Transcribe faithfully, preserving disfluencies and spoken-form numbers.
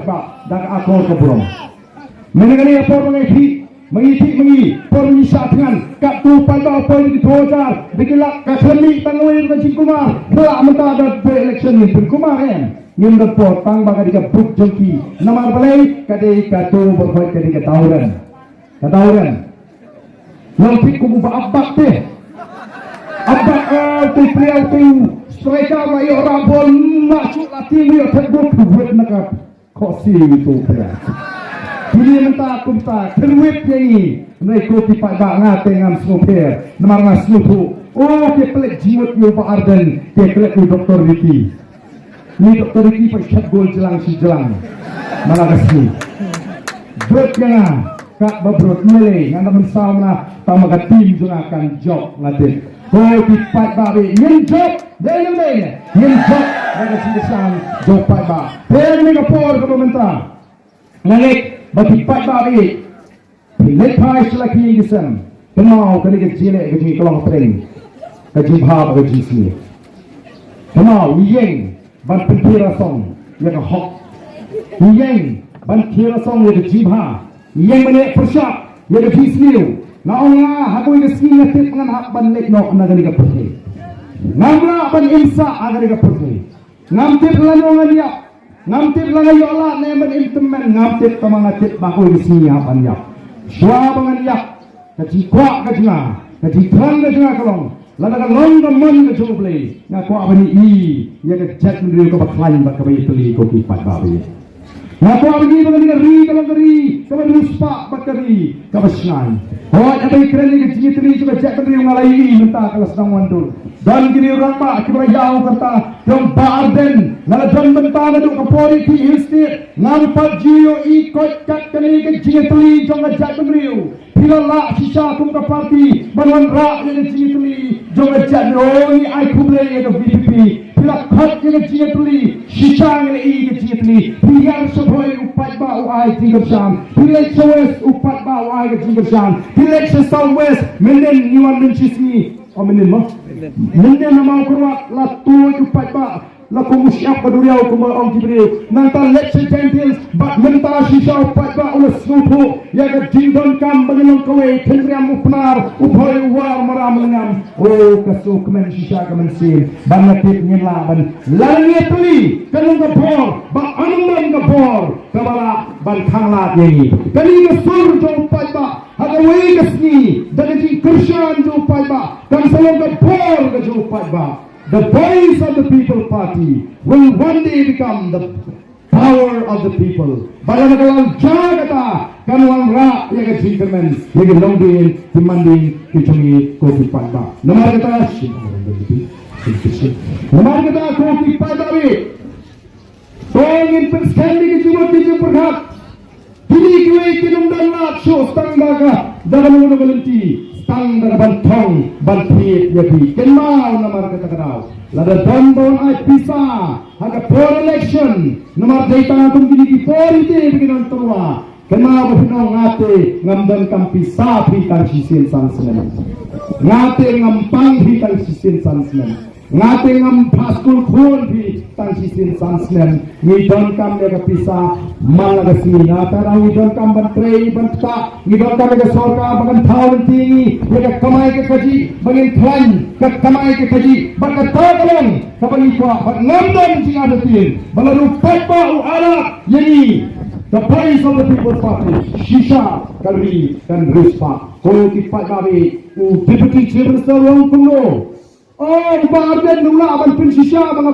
ka da ka akor ka burom. Mynne kane ka por ma ngi thik, ma ngi thik ma ngi, por ma ngi shah thngan, katto paidbah u poi da ki thaw hajar, da ki lak, ka khlem mih tang wei ruh ka jingkulmar, phi lah mynta da poi election ngin pynkulmar em. Ngim don por tang ba ka dei ka buk jong ki. Namar balei? Ka dei kato ba hoi ka dei ka dawren. Ka dawren. Long thik kum uba ap bak te. Ap bak, eh, te pliaw te striker ba ïoh rah bol, ma shu la tim ïoh thep buk wet na ka khohsiew to pher. Kine mynta kumta kynwit ïa ngi. Nai ko ki paidbah nga te ngam sngewpher. Namar nga sngewthuh. O ki pynleit jingmut ïa u Bah Ardent, ki klet ïa u Doktor Ricky. Ni Doktor Ricky pat shet gol jlang shi jlang. Mala ka sngi. Brot ïa nga, kat ba brot, nalei nga da mynsaw na, tang ma ka tim jong nga kan jop nga tip. Ko ki paidbah, ngin jop. Dei ne em dei ne? Ngin jop da ka jingkyrshan jong u paidbah. Te ha kane ka por kaba mynta, nga ngeit ba ki paidbah, phi leit phai sha la ki ïing ki sem. Kynmaw kane ka jingleh ka jong ngi ka long hapdeng ka jingbha bad ka jingsniew. Kynmaw, ngi ïeng ban pynkhie rasong ïa ka hok. Ngi ïeng ban khie rasong ïa ka jingbha. Ngi ïeng ban leh pyrshah ïa ka jingsniew. Nga ong nga, ha kawei ka sngi nga tip ngan hap ban leit noh na kane ka pyrthei. Ngam lah ban im sah ha kane ka pyrthei. Ngam tip lano ngan ïap. Ngam tip lano ïoh lad ne ban im tymmen. Ngam tip, tangba nga tip ba ha kawei ka sngi nga hap ban ïap. Shuwa ba ngan ïap, ka jingkwah ka jong nga, ka jingthrang ka jong nga ka long, lada ka long ka mon ka jong U Blei, nga kwah ban ïohi ïa ka jaitbynriew kaba khlaiñ bad kaba ïatylli, ko ki paidbah. Nga kwah ban ïohi ba kane ka ri ka long ka ri kaba riewspah bad ka ri kaba shngaiñ. Hooid, haba ngi kren ïa ka jingïatylli jong ka jaitbynriew, nga la ïohi mynta ka la sdang wan dur. Don ki riew rangbah kiba la ïaw kata jong Bah Ardent. Nga la don mynta naduh ka por ïa ki Hill State. Ngam pat ju ïohi koit kat kane ka jingïatylli jong ka jaitbynriew. Phi la lah shisha kum ka party ban wanrah ïa ka jingïatylli jong ka jaitbynriew. Ngi ai khublei ïa ka V P P. Phi la khot ïa ka jingïatylli, shisha ngi la ïohi ka jingïatylli. Phi ïar sha Bhoi, u paidbah u ai jingkyrshan. Phi leit sha West, u paidbah u ai ka jingkyrshan. Phi leit sha South West, mynnin ngi wan mynshisngi. O mynnin mo? Mynnin na Mawkyrwat la tuid u paidbah. La kum u shyiap ka duriaw kum ba ong ki briew. Nangta leit sha Jaintia Hills bad mynta shisha u paidbah u la sngewthuh ïa ka jingdonkam ba ngin long kawei, Tynriam u Pnar, u Bhoi u War, Maram Lyngngam. O, ka sngewkmen shisha ka mynsiem ba nga tip ngin lah ban, lada ngi ïatylli, kan long ka bor ba ym don ka bor kaba lah ban khanglad ïa ngi. Kane ka sur jong u paidbah ha kawei ka sngi da ka jingkyrshan jong u paidbah kan sa long ka bor ka jong u paidbah. The Voice of the People Party will one day become the power of the people. Bad lada ka la jia kata, kan wanrah ïa ka jingkyrmen ïa ki longdien ki mandien ki jong ngi, ko ki paidbah. Namar kata, namar kata, ko ki paidbah, to ngin pynskhem ïa ki jingmut ki jingpyrkhat. Kine kiwei kin ym don lad shuh tang da ka, da kano kano ka lynti, tang da ka ban thong ban thied ïa phi. Kynmaw, namar kata ka daw, lada don ba wan ai pisa ha ka por election, namar dei tang kum kine ki por ïa te ba kin don tyrwa. Kynmaw ba phin ong, nga te ngam donkam pisa phi tang shisien san snem. Nga te ngam pang phi tang shisien san snem. Nga te ngam phah skul khun phi tang shisien san snem. Ngi donkam ïa ka pisa man la ka sngi. Nangta ngi donkam ban trei ban ktah. Ngi donkam ïa ka sorkar ba kan thaw lynti ngi ïa ka kamai ka kajih ba ngin khlaiñ ka kamai ka kajih. Bad kata ka long kaba ngi kwah, bad ngam don jingartatien ba lada u paidbah u ailad ïa ngi, the Voice of the People Party, shisha ka ri kan riewspah. Ko ki paidbah, u Deputy Chief Minister u ong kumno? O, u Bah Ardent u lah ban pynshisha ba nga